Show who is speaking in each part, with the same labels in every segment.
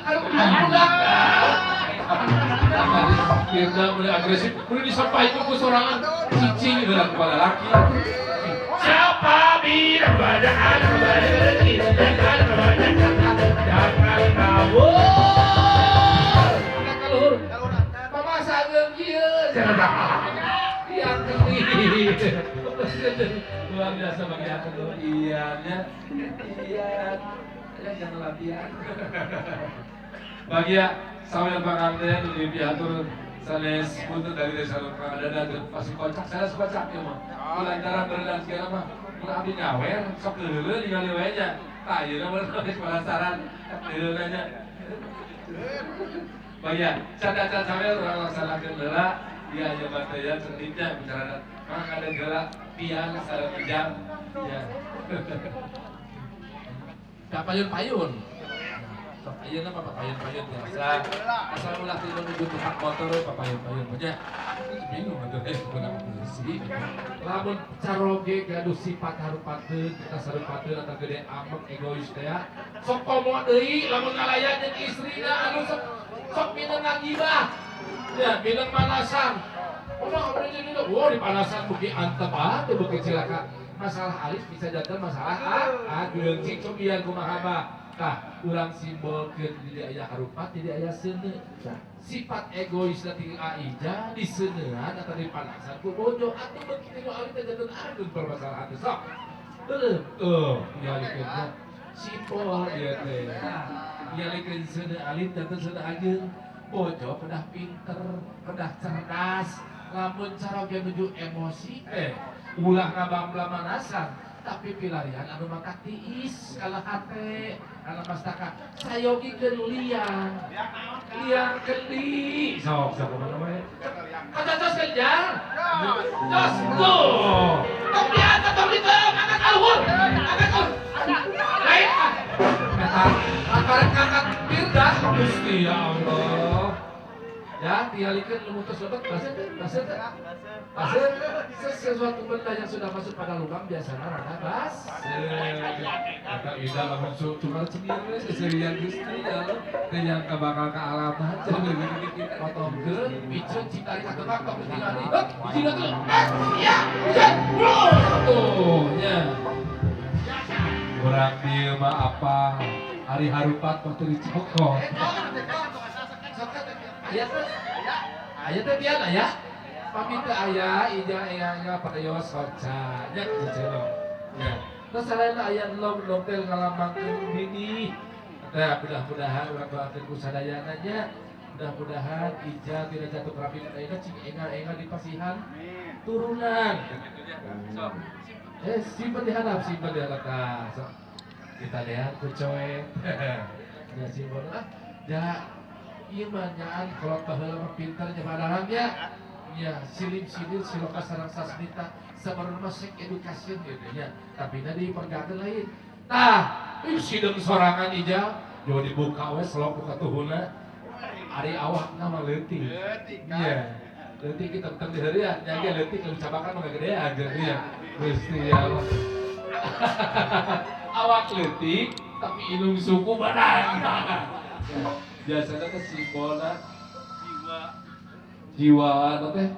Speaker 1: Aduh, Firda mulai agresif, mulai disampaikan ke sorangan, cicing heula kepada laki. Siapa bilang banyak anak banyak rezeki, jangan banyak jangan ngawur. Angkat ka luhur. Pamasageun ieu, jangan iya keli. Luar biasa bagi aku tuh. Iya, ya. Iya. Ya jangan latihan. Bagi ya sawer panganten di pihatur sanes punten dari desa Kang Dada pasti kocak, saya kocak ya mah. Lantaran berenang segala mah. Mun abdi nyawer sok keuleuh ningali we nya. Tah ieu mah geus penasaran keuleuh nya. Bagi ya, cada sawer urang laksanakeun heula. Iya ya bataya cerdiknya bicara maka ada gerak pian sareng ijam ya. Tak payun-payun. Sok ayeuna mah payun-payun biasa. Asal ulah ti menuju tukang motor papayun-payun nya. Bingung atuh kunaon polisi. Lamun caroge gaduh sifat harupateun, kita sarupateun atau gede amek egois teh ya. Sok komo deui lamun ngalayan jeung istrina anu sok sok mineng ngagibah. Ya, mineng manasan. Oh, wah dipanasan beuki antep ah, teu beuki cilaka. Masalah alis bisa janten masalah ah, ageung cik cobian kumaha mah. Tah, urang simbolkeun di aya harupat, di aya seuneu. Sifat egois ti Aija diseuneuan atau dipanasan ku bojo atuh beuki teh alit teh janten ageung permasalahan teh sok. Heueuh, tuh, dialikeun simbol ieu teh. Dialikeun seuneu alit janten seuneu ageung. Bojo kedah pinter, kedah cerdas, lamun caroge nuju emosi teh ulah ngabambla manasan, tapi pilarian anu maka tiis kalau hate kana mastaka sayogikeun liang liang kendi sok sok kumaha we kacacos kejar jos tuh tong diangkat tong diteung angkat ka luhur angkat ka lain eta akarek ngangkat Firda. Gusti ya Allah ya tialikeun lumutus lebet baseuh teh baseuh teh baseuh. Sesuatu benda yang sudah masuk pada lubang biasanya rada baseuh. Eta ida lamun cuma cemil we seserian. Gusti ya Allah teh nyangka bakal kaalaman cenah potongkeun piceun citari ka tukang tong ditingali. Heup hiji dua tilu eh iya piceun tuh nya. Urang dieu mah apa hari harupat mah teu dicokot. Aya teh aya teh pian aya pamit teh aya ija aya aya patayos soca nya cecelo nya. Terus selain aya lom lom teh ngalambangkeun dini teh mudah-mudahan urang doakeun ku sadayana nya, mudah-mudahan ija tidak jatuh rapin ayeuna cing engal-engal di pasihan turunan. So eh simpen diharap simpen diharap. Tah sok kita lihat ku coet ya simbol ah ya ieu mah nyaan kolot baheula mah pinter nya padahal nya ya silim-silim siloka sareng sasmita sabarna mah sex education gitu nya, tapi na dipergakeun lain. Tah ih sideung sorangan ija jo dibuka we selok buka tuhuna ari awakna mah leutik. Iya leutik kita tentang di heureun nya ge leutik nu cabakan mah gedean iya. Gusti ya Allah awak leutik tapi indung suku badan biasanya teh simbolna jiwa jiwa teh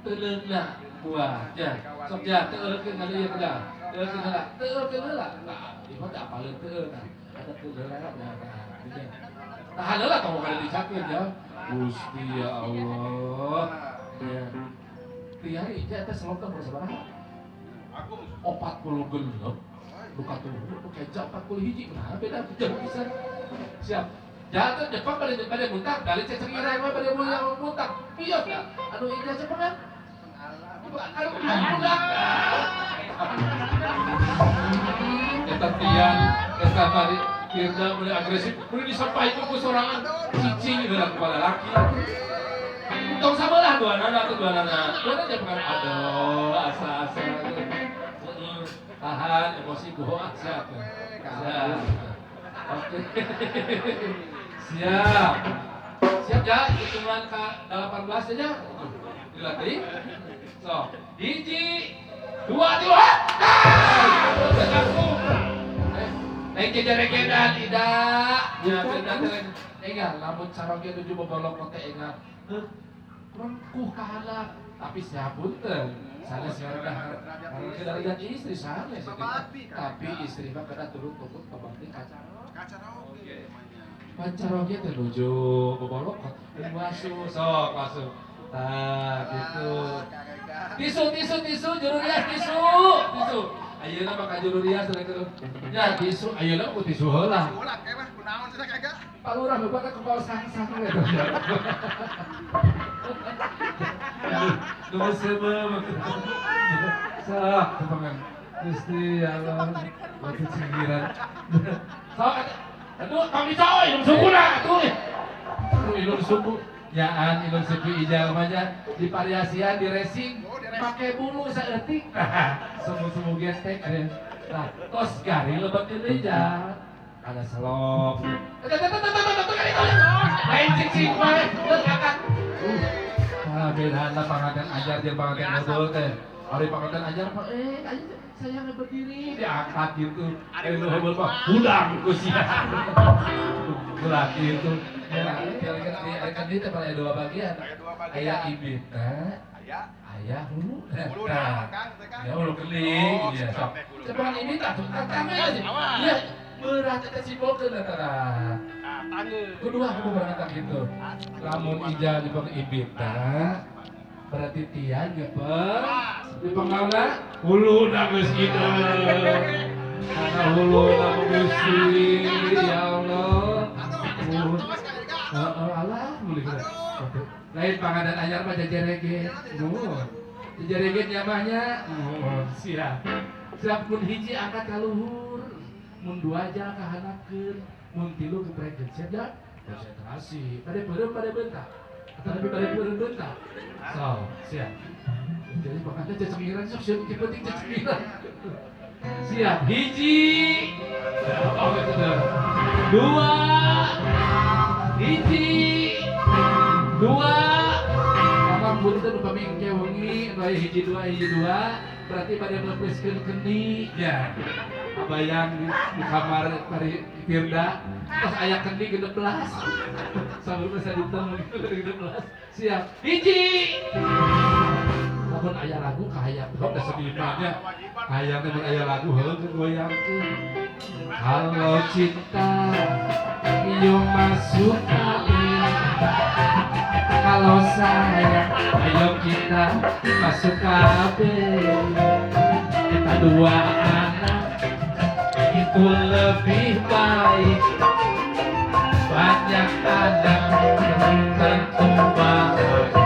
Speaker 1: teuleungna buah ya sok ya teulekeun kali ya kedah teulekeun heula teulekeun heula. Nah ieu mah teh apaleun teueul. Nah ada teuleul nah nah gitu. Tahan heula tong kada dicakeun ya. Gusti ya Allah ya tiari ija teh selok teh sabaraha? 46 luka tuh nu keja 41. Nah beda jauh pisan. Siap jatuh Jepang pada pada muntah dari ceceng ireng mah pada muntah pios dah anu ija cepengan kalau budak eta tian eta mari Firda mulai agresif mulai disampaikan ku sorangan cicing heula kepada laki tong sabelah dua nana tuh dua nana dua nana bukan aduh asa-asa tahan emosi bohong. Siap siap oke siap siap ya. Hitungan ke 18 aja dilatih so hiji dua tilu. Ah. Lain jejeregedan tidak. Ya beda teh. Enggak, lamun caroge nuju bobolokot teh enggak. Heuh, rengkuh kahala. Tapi siapunten, sanes ngarendah derajat istri sanes. Tapi istri mah kedah turut tumut pabakti ka
Speaker 2: Kacaroge.
Speaker 1: Pancaroge teh nuju bobolokot. Wasu sok wasu. Tah gitu. Tisu tisu tisu juru rias tisu tisu. Ayeuna mah ka juru rias teh. Ya tisu ayeuna ku tisu heula.
Speaker 2: Ulah kayak mah kunaon cenah kagak.
Speaker 1: Pak Lurah bapak kan kepala sang-sang we. Nu seubeuh. Sok tepangan. Gusti ya Allah. Batu cinggiran. Sok aduh kang dicoy ilung sukuna atuh. Aduh ilung suku. Yaan ilung suku ijal mah nya dipariasian di racing pake bulu saeutik. Semu-semu gestek. Nah, tos gari lebet deui ja. Ada selop. Lain cicing mah geus angkat. Ah bedana panganten ajar jeung panganten ngobrol teh. Ari panganten ajar mah saya nggak berdiri diangkat gitu. Nu heubeul mah hudang ku sia. Ulah gitu. Ya, kan ieu teh pada dua bagian. Aya ibitna, aya hulu.
Speaker 2: Hulu Kang, teh Kang.
Speaker 1: Ya hulu keling, iya sok. Cepengan ibit atuh tangga aja. Iya, berat eta simbolkeun eta tah.
Speaker 2: Ah, tangga.
Speaker 1: Kedua aku berangkat gitu. Lamun ijal di pang ibitna, berarti tian nyeper di panggalna hulu na geus hideung. Karena hulu na Gusti ya Allah. Heeh, alah boleh kita. Lain panganan anyar mah jajarege. Nuhun. Jajarege nyamahnya. Nuhun, siap. Siap mun hiji angkat ka luhur, mun dua aja kahanakeun, mun tilu geprekeun. Siap ja? Konsentrasi. Bade beureum bade beunta. Atau lebih bade beureum beunta. So, siap. Jadi makanya cecengiran sok siap penting cecengiran. Siap, hiji. Oh, dua. Hiji. Dua. Mama punten upami engke wengi anu aya hiji dua berarti pada melepreskeun kendi ya. Abayang di kamar pari Firda terus aya kendi 16. Sambil bisa ditemu 16. Siap. Hiji. Lamun aya lagu kahayang teh da sedih mah nya. Hayang teh mun aya lagu heuh goyangkeun. Kalau cinta yuk masuk KB. Kalau sayang ayo kita masuk KB. Kita dua anak itu lebih baik. Banyak anak tentu bahagia.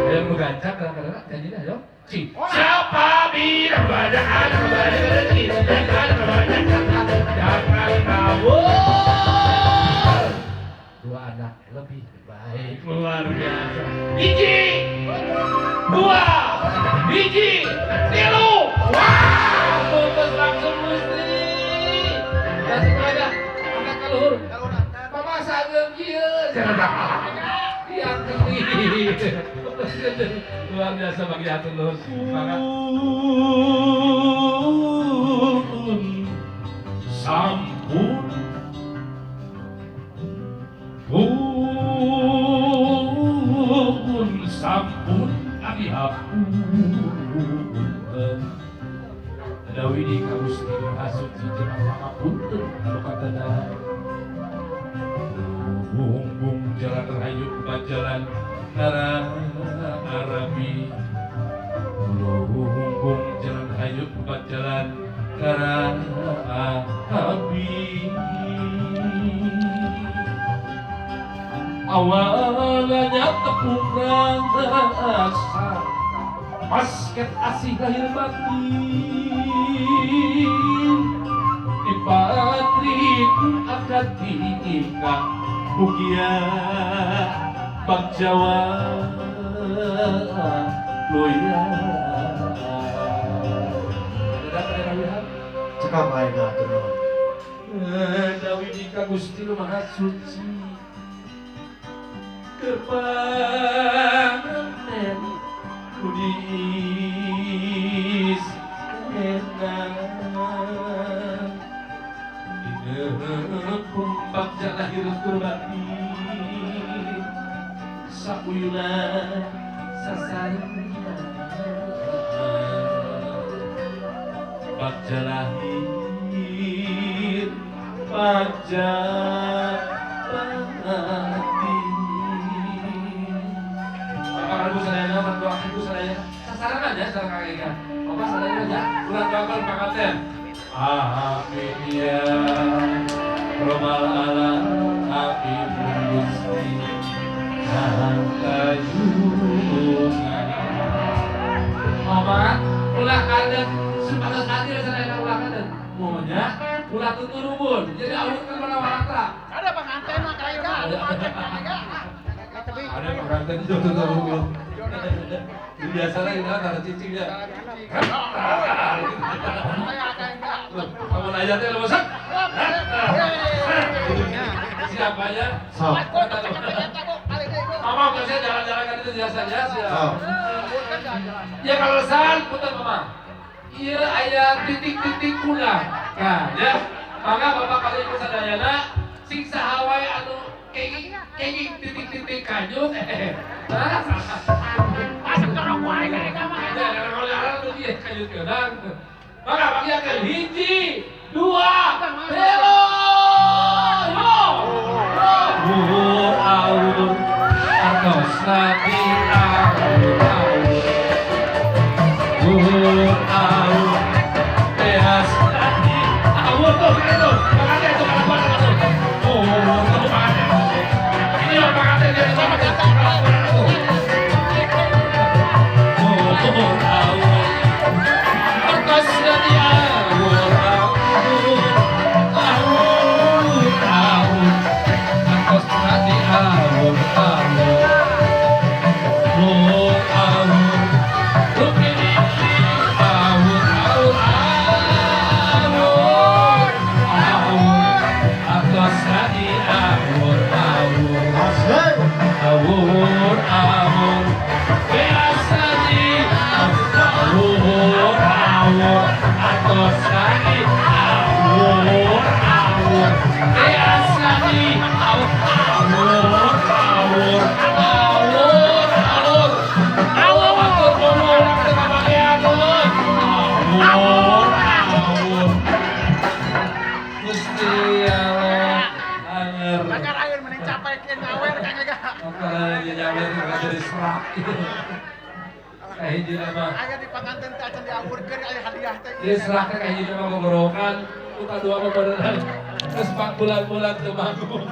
Speaker 1: Ayo nu gancang kadang-kadang nyanyinya ayo. Siapa bilang banyak anak banyak rezeki, banyak anak banyak jangan ngawur. Dua anak lebih baik luar biasa. Hiji, dua, hiji, tilu. Wah, fokus langsung mesti. Langsung aja, angkat ke luhur. Mama sageung ieu. Yang kendi. Luar biasa bagi atur luhur. Semangat. Sampun. Pun sampun abi hapunten. Dawi di ka Gusti Maha Suci jeung pangapunten anu katana. Bumbung jalan rayu bajalan Arabi. Bumbung jalan rayu bajalan Arabi. Awalnya tepung rasa basket asih lahir batin di patriku akad nikah mugia bang Jawa loya.
Speaker 3: Cekap aing atur nuhun.
Speaker 1: Dawi nikah Gusti nu Maha Suci kepangaten kudis Pangantena Ineuh bagja lahir tur batin sauyunan sasarengan bagja lahir bagja batin. Bapak Ibu sadayana, doa Ibu sadaya sasarengan ya sareng Kang Ega. Bapak sadayana ya, urang doakeun panganten. Amin ya robbal alamin Gusti kayungan. Mama ulah kaden supados adil sadayana ulah kaden. Monya ulah tuturubun. Jadi awut kan mana warata.
Speaker 2: Ada pengantin mah Kang Ega, ada pengantin Kang Ega.
Speaker 1: Ada pengantin itu tuturubun. Jadi biasanya ini kan ada cicing ya. Kamu aja teh lu masak. Siapa ya? Mama biasanya jalan-jalan kan itu biasanya siap. Ya kalau lesan punten mama. Iya aya titik-titik kurang. Nah, ya. Maka bapak kali ibu sadayana sing saha wae anu kenging kenging titik-titik kanyut Nah,
Speaker 2: Masuk dorong wae Kang Ega mah.
Speaker 1: Ya, kalau jalan tuh dia kanyut keunang. Maka bagi akan hiji, dua, telu, yo, yo, awur, artos nadi awur, awur, awur, awur, beas nadi awur tuh, itu, makanya itu kalau buat tuh, oh, itu makanya, ini yang makanya dia sama tuh, oh, awur. Artos nadi awur, awur, awur, awur. Artos nadi awur, awur, awur, awur. Rupi awur, awur, awur, awur. Artos nadi awur, awur, awur, awur. Biasa di awur, awur. Artos nadi awur, awur. Biasa di awur, awur, awur, awur, awur. Awur, atur kono urang teu kabagean euy. Awur, awur. Gusti Allah, anger.
Speaker 2: Bakar air mending capekeun nyawer Kang Ega.
Speaker 1: Makanya nyawer jadi serak. Kayak hiji mah.
Speaker 2: Aya di panganten teh acan diawurkeun aya hadiah teh.
Speaker 1: Jadi serak teh kayak hiji mah gogorokan, ku kadua mah beneran. Terus bulan-bulan teu manggung.